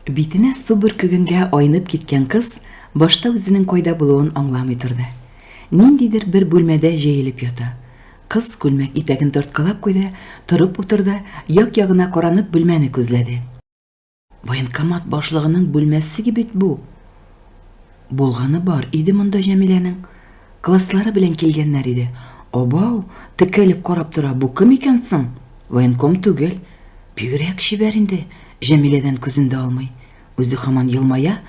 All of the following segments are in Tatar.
Битенә су бөркегенгә айнып киткән кыз башта үзенең кайда булуын аңламый торды. Ниндидер бер бүлмәдә җәелеп ята. Кыз күлмәк итәген тарткалап куйды, торып утырды, як-ягына каранып бүлмәне күзләде. Военкомат башлыгының бүлмәсе бит бу. Булганы бар иде монда Җәмиләнең. Класслары белән килгәннәр иде. Абау, текәлеп карап тора, бу кем икән соң? Военком түгел. Бигрәк чибәр инде, Җәмиләдән күзен дә алмый. Үзе һаман елмая.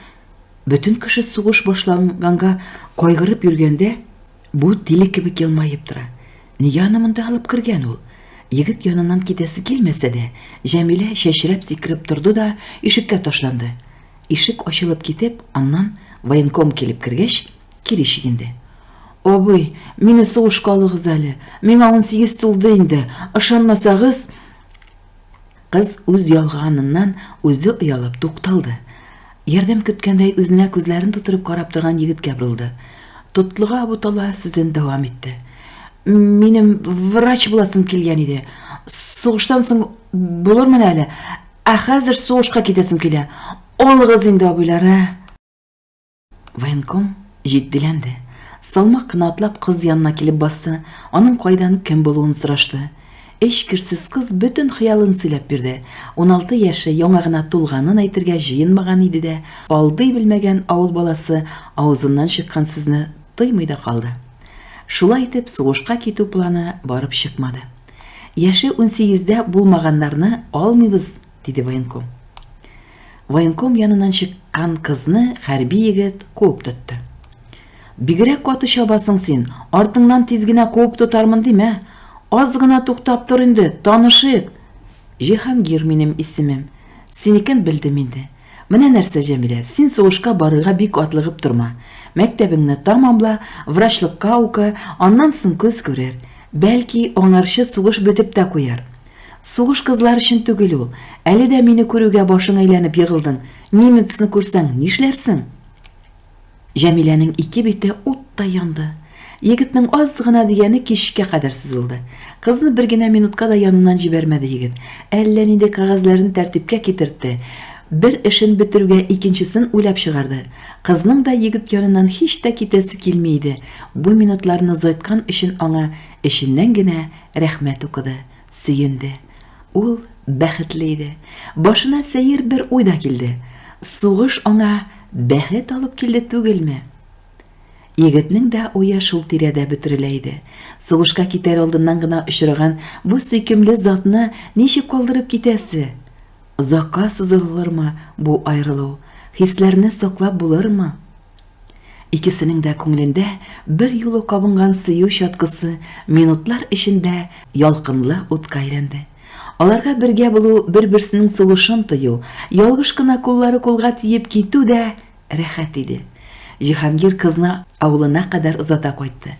Бөтен кеше сугыш башланганга кайгырып йөргәндә, бу тиле кебек елмаеп тора. Нигә аны монда алып кергән ул? Егет яныннан китәсе килмәсә дә, Җәмилә чәчрәп сикереп торды да ишеккә ташланды. Ишек ачылып китеп, аннан военком килеп кергәч, кире чигенде. Абый, мине сугышка алыгыз әле. Миңа 18 тулды инде. Ышанмасагыз, Кыз үз ялганыннан үзе оялып тукталды. Ярдәм көткәндәй үзенә күзләрен тутырып карап торган егеткә борылды. Тотлыга бутала сүзен дәвам итте. Минем врач буласым килгән иде. Сугыштан соң булырмын әле. Ә хәзер сугышка китәсем килә. Алыгыз инде, абыйлар, ә? Военком җитдиләнде. Салмак кына атлап кыз янына килеп басты, аның кайдан кем булуын сорашты. Эчкерсез кыз бөтен хыялын сөйләп бирде. 16 яше яңа гына тулганын әйтергә җыенмаган иде дә, алдый белмәгән авыл баласы авызыннан чыккан сүзне тоймый да калды. Шулай итеп, сугышка китү планы барып чыкмады. Яше унсигездә булмаганнарны алмыйбыз, диде военком. Военком яныннан чыккан кызны хәрби егет куып тотты. Бигрәк каты чабасың син, артыңнан тиз генә куып тотармын димә. Аз гына туктап тор инде, танышыйк. Җиһангир минем исемем. Синекен белдем инде. Менә нәрсә, Җәмилә, син сугышка барырга бик атлыгып торма. Мәктәбеңне тамамла, врачлыкка укы, аннан соң күз күрер. Бәлки, аңарчы сугыш бетеп тә куяр. Сугыш кызлар өчен түгел ул. Әле дә мине күрүгә башың әйләнеп егылдың. Немецны күрсәң, нишләрсең? Җәмиләнең ике бите уттай янды. Егетнең аз гына дигәне кичкә кадәр сузылды. Кызны бер генә минутка да яныннан җибәрмәде егет. Әллә нинди кәгазьләрен тәртипкә китертте. Бер эшен бетерүгә икенчесен уйлап чыгарды. Кызның да егет яныннан һич тә китәсе килми иде. Бу минутларны озайткан өчен аңа эченнән генә рәхмәт укыды. Сөенде. Ул бәхетле иде. Башына сәер бер уй да килде. Сугыш аңа бәхет алып килде түгелме? Егетнең дә уе шул тирәдә бөтерелә иде. Сугышка китәр алдыннан гына очраган бу сөйкемле затны ничек калдырып китәсе? Озакка сузылырмы бу аерылу? Хисләрне саклап булырмы? Икесенең дә күңелендә бер юлы кабынган сөю чаткысы минутлар эчендә ялкынлы утка әйләнде. Аларга бергә булу, бер-берсенең сулышын тою, ялгыш кына куллары кулга тиеп китү дә рәхәт иде. Җиһангир кызны авылына кадәр озата кайтты.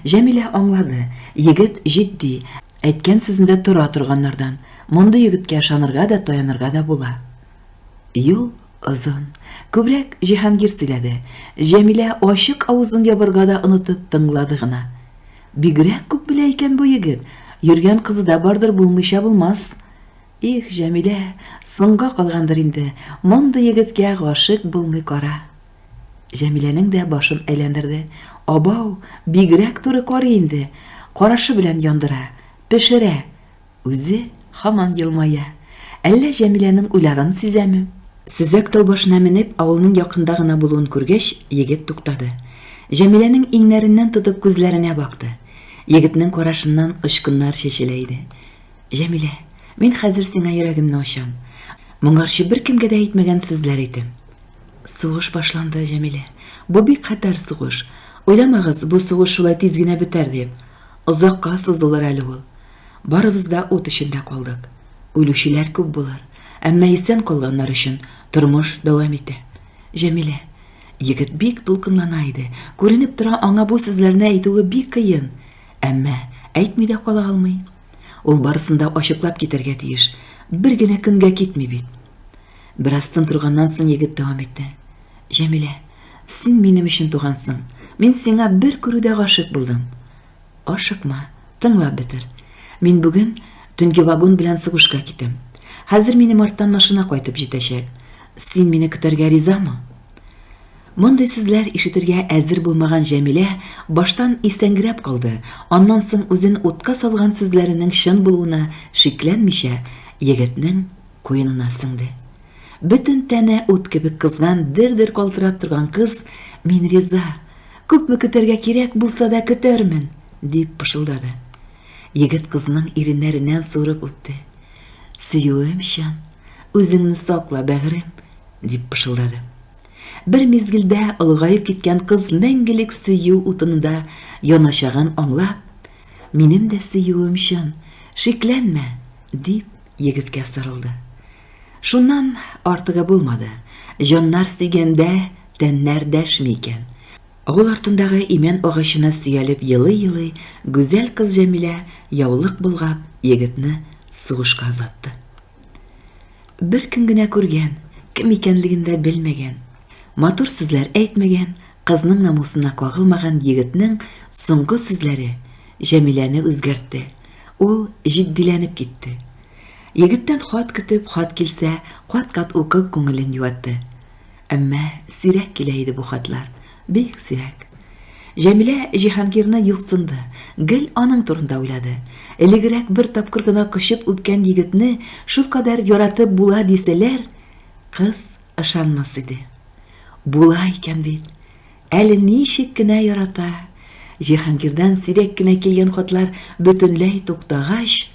Җәмилә аңлады, егет җитди, әйткән сүзендә тора торганнардан. Мондый егеткә ышанырга да, таянырга да була. Юл озын. Күбрәк Җиһангир сөйләде. Җәмилә ачык авызын ябарга да онытып тыңлады гына. Бигрәк күп белә икән бу егет. Йөргән кызы да бардыр, булмыйча булмас. Их, Җәмилә, соңга калгандыр инде, мондый егеткә гашыйк булмый кара. Җәмиләнең дә башын әйләндерде. Абау, бигрәк туры карый инде. Карашы белән яндыра, пешерә. Үзе һаман елмая. Әллә Җәмиләнең уйларын сизәме? Сөзәк тау башына менеп, авылның якында гына булуын күргәч, егет туктады. Җәмиләнең иңнәреннән тотып күзләренә бакты. Егетнең карашыннан очкыннар чәчелә иде. Җәмилә, мин хәзер сиңа йөрәгемне ачам. Моңарчы беркемгә дә әйтмәгән сүзләр әйтәм. Сугыш башланды, Җәмилә. Бу бик хәтәр сугыш. Уйламагыз, бу сугыш шулай тиз генә бетәр дип. Озакка сузылыр әле ул. Барыбыз да ут эчендә калдык. Үлүчеләр күп булыр, әмма исән калганнар өчен тормыш дәвам итә. Җәмилә. Егет бик дулкынлана иде. Күренеп тора, аңа бу сүзләрне әйтүе бик кыен. Әмма әйтми дә кала алмый. Ул барысын да ачыклап китәргә тиеш. Бер генә көнгә китми бит. Бераз тын торганнан соң егет дәвам итте. Җәмилә, син минем өчен тугансың. Мин сиңа бер күрүдә гашыйк булдым. Ашыкма, тыңлап бетер. Мин бүген төнге вагон белән сугышка китәм. Хәзер минем арттан машина кайтып җитәчәк. Син мине көтәргә ризамы? Мондый сүзләр ишетергә әзер булмаган Җәмилә баштан исәңгерәп калды, аннан соң үзен утка салган сүзләренең чын булуына шикләнмичә, егетнең куенына сеңде. Бөтен тәне ут кебек кызган, дер-дер калтырап торган кыз, Мин риза! Күпме көтәргә кирәк булса да көтәрмен! дип пышылдады. Егет кызның иреннәреннән суырып үпте. Сөюем чын, үзеңне сакла, бәгырем, дип пышылдады. Бер мизгелдә олыгаеп киткән кыз мәңгелек сөю утынында яначагын аңлап, Минем дә сөюем чын, шикләнмә, дип егеткә сарылды. Шуннан артыгы булмады. Җаннар сөйгәндә тәннәр дәшми икән. Авыл артындагы имән агачына сөялеп елый-елый, гүзәл кыз Җәмилә яулык болгап, егетне сугышка озатты. Бер көн генә күргән, кем икәнлеген дә белмәгән, матур сүзләр әйтмәгән, кызның намусына кагылмаган егетнең соңгы сүзләре Җәмиләне үзгәртте. Ул җитдиләнеп китте. Егеттән хат көтеп, хат килсә, кат-кат укып күңелен юатты. Әмма сирәк килә иде бу хатлар, бик сирәк. Җәмилә Җиһангирны юксынды, гел аның турында уйлады. Элегрәк бер тапкыр гына кочып үпкән егетне шулкадәр яратып була дисәләр, кыз ышанмас иде. Була икән бит. Әле ничек кенә ярата. Җиһангирдан сирәк кенә килгән хатлар бөтенләй туктагач,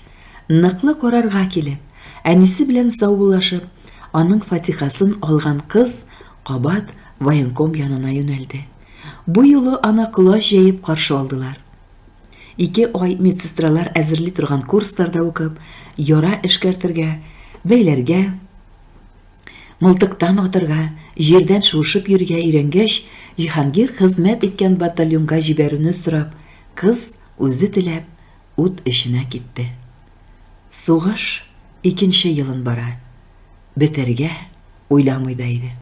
ныклы карарга килеп, әнисе белән саубуллашып, аның фатихасын алган кыз кабат военком янына юнәлде. Бу юлы аны колач җәеп каршы алдылар. Ике ай медсестралар әзерли торган курсларда укып, яра эшкәртергә, бәйләргә, Мылтыктан атырга, җирдән шуышып йөрергә өйрәнгәч, Җиһангир хезмәт иткән батальонга җибәрүне сорап, кыз, үзе теләп, ут эченә китте. Сугыш икенче елын бара. Бетәргә уйламый да иде.